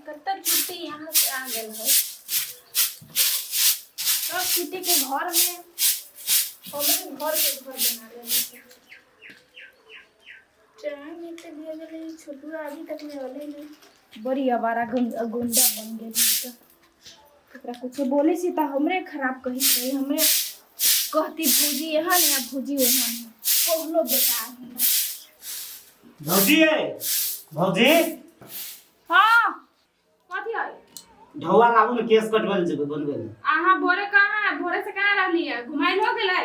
कत्ता चुट्टी यहाँ से आ गेल है। सब चुट्टी के घर में हमरे घर के घर बना लेने। टाइम एते भे गेलै, छोटुआ अभी तक नहि अलै नहि। बड़ी आवारा गुंडा बन गेल है। तऽ ओकरा कुछो बोलै छी तऽ हमरे खराब कहैत रही, हमरे कहती भौजी एहन है, भौजी ओहन है, कहलो बेकार हमरा। भौजी ए, भौजी। हाँ, कथी है? ढौआ लाबू ने, केस कटबै लए जेबै बनबै लए। अहाँ भोरे कहाँ, भोरे से कहाँ रहली है? घुमाइल हो गेलै?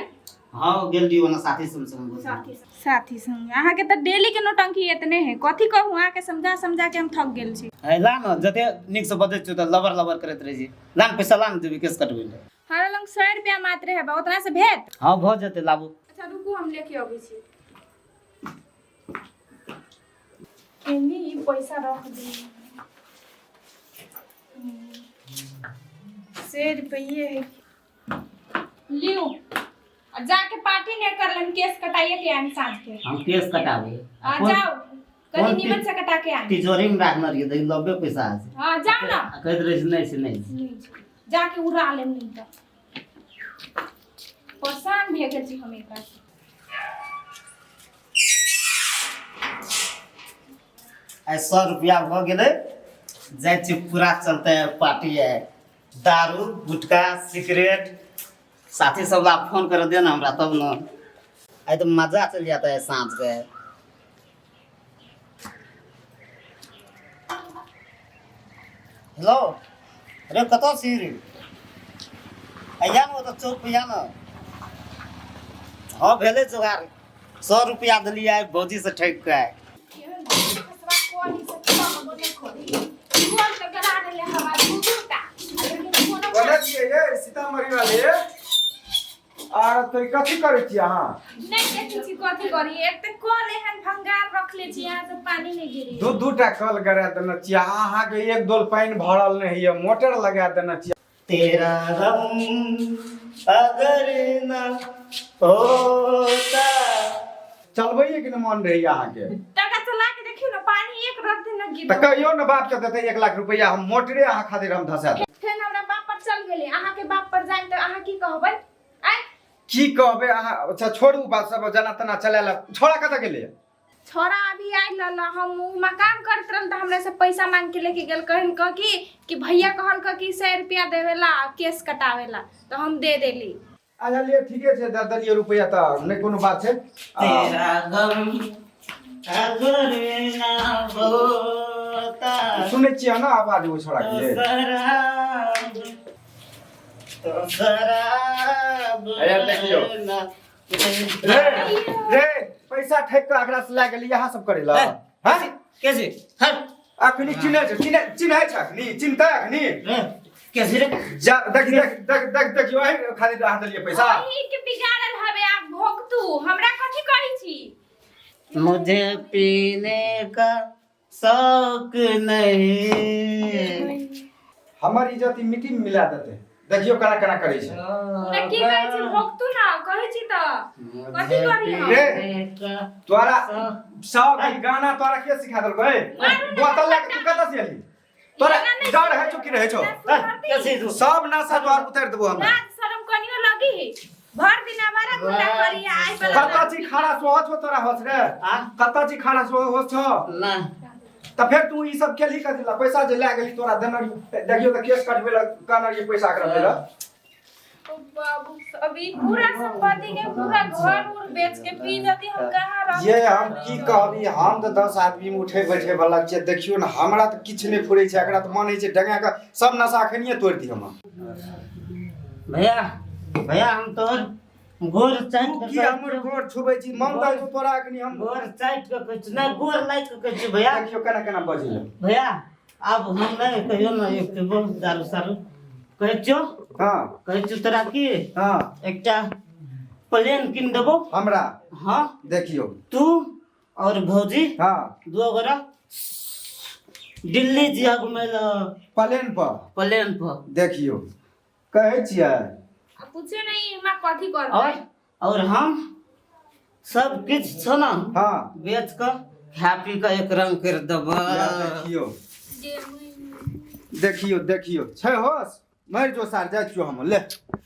हाँ, गेल रही ओना साथी संग संग। साथी संग। अहाँके तऽ डेली के नौटंकी एतने है। कथी कहू अहाँके, समझा समझा के हम थक गेल छी। है ला न, जते नीक से बजै छियौ तऽ लबर लबर करैत रहै छी। ला न पैसा, ला न, जेबै केस कटबै लए। हमरा लग 100 रुपया मात्र है, उतना से भेट? हाँ, भऽ जेतै, लाबू। अच्छा रुकू, हम लेके अबै छी। एनी ई पैसा रख दी। 100 रुपये है, लियो आ जाके पार्टी नहीं कर लेम, केस कटाइए के आएम साँझ के। हम केस कटाबै। आ जाओ, कनी निमन से कटा के आएम। तिजोरी में राखने रहियै, देखी लब्बे पैसा छै। हाँ, जाओ ना। आ कहैत रहै छै नहि छै, नहि छै। नहीं छै। जाके उड़ा लेम, नहीं तो परेशान भे गेल छी हम एकरा से। आइ 100 रुपया भऽ गेलै, जाइ छी, पूरा चलते पार्टी है, दारू गुटखा सिगरेट। साथी सब ला फोन कर दे ना हमरा, तब न आइ तो मजा चल जाता है साँझ के। हेलो रे, कतऽ छी रे? अइया ने, ओतऽ चौक पे ने। हाँ, भेलै जोगार, 100 रुपया देलियै आइ भौजी से ठकि के। केहन खसवा कल ई सब सब बने खोली गोल तऽ गरा देले हवा दू दूटा आ लेकिन कोनो बोलै छियै ये सीतामढ़ी वाले आर तो कथी करै छियै अहाँ? नहि देखै छी कथी करी। एक तऽ कल एहन भंगार रखले छी, यहाँ से पानी नहि गिरी। दू दू टा कल गरा देने छियै अहाँके, एक डोल पानि भरल नहि होइए, मोटर लगा देने छियै। तेरा गम अगर न होता। चलबैये के ने मन रहैए अहाँके। टका चला के देखियौ ने, पानी एक रत्ती न गिर। तऽ कहियौ ने बापके, देतै 1 लाख रुपैआ, हम मोटरे अहाँ खातिर हम धसा देब। फेर हमरा बाप पर चल गेलै। अहाँके बाप पर जाइम तऽ अहाँ की कहबै आँय? की कहबै अहाँ? अच्छा छोड़ू बात सब, जेना तेना चला ले। छोड़ा कतऽ गेलै? छोरा अभी आयल रहल। हम उ मकान करैत रहल तऽ हमरा से पैसा मांग के लेके गेल। कहल कह कि भैया कहल कह कि 100 रुपया देवेला आ केस कटावेला, तऽ हम दे देली। अच्छा लिए, ठीके छै, दऽ देलियै रुपैआ तऽ नहि कोनो बात छै। तेरा गम अगर न होता। सुनै छियै ने आवाज ओ छोड़ा तो के? शराब तो शराब अरे देखियौ। न। रे रे, पैसा ठकि कऽ एकरा से लए गेली, यहाँ सब करै लए हैं? कैसे हट। अखनी चिन्है छै, चिन्है चिन्है छै, अखनी चिन्हतै अखनी। रे कैसे रे? जा देख देख देख देख, देखियौ, एहि खातिर अहाँ देलियै पैसा। अहीं के बिगाड़ल हवे, आप भोगतू। हमरा कथी कहै छी? मुझे पीने का शौक नहीं। हमर इज्जत ई मिट्टी में मिला देतै, देखियौ केना केना करै छै। हमरा की कहै छी? भोगतू ना कहै छी तऽ कथी करी हम? रे तोरा सब ई गाना तोरा के सिखा देलको? ए बोतल लए के तू कतऽ से एली? तोरा डर है छौ की रहै छौ? सब नशा द्वार उतारि देबो हमरा। लाज शरम कनियो लगी है? भर दिन आवारा गुंडा करी आइ पर। कतऽ छी खाना सोहो छौ तोरा होश रे? आ? कतऽ छी खाना सोहो होश छौ? ना। तऽ फेर तू ई सब केलही कथी ला? पैसा जे लए गेली, तोरा देने रहियौ, देखियौ तऽ केस कटबै लए कहने रहियै पैसा एकरा दै लए। ओ बाबू, अभी पूरा संपत्ति के पूरा घर उर बेच के पी जाती, हम कहाँ रह? ये हम की कहबी, हम तऽ 10 आदमी में उठे बैठे वाला छियै। देखियौ ने, हमरा तऽ किछु नहि फुरै छै, एकरा तऽ मन होइ छै डंगा कऽ सब नशा अखनिये तोड़ि दी हम। भैया, भैया, हम तोहर गोर चाटि तू कऽ की हमर गोर छुबै छी? मन तऽ छौ तोरा अखनी हम गोर चाटि कऽ कहै छी, नहि, गोर लागि कऽ कहै छी भैया। देखियौ केना केना बजै लए। भैया, आब हम नहि कहियो ने एक पीबो दारू सारू। कहै छियौ। कहै छियौ तोरा की एकटा प्लेन कीन देबो। हमरा? हाँ। देखियौ। तू और भौजी दू गोरा दिल्ली जिया घुमै लए। प्लेन पर? प्लेन पर। देखियौ, कहै छियै। आ पूछे नहीं माँ कथी करबै। और हम सब किछु छौ ने बेच कऽ खा पी कऽ एक रंग करि देबै। या देखियौ। जे मुई। देखियो देखियो छै होश मरि जो सार जाइ छियो हम ले।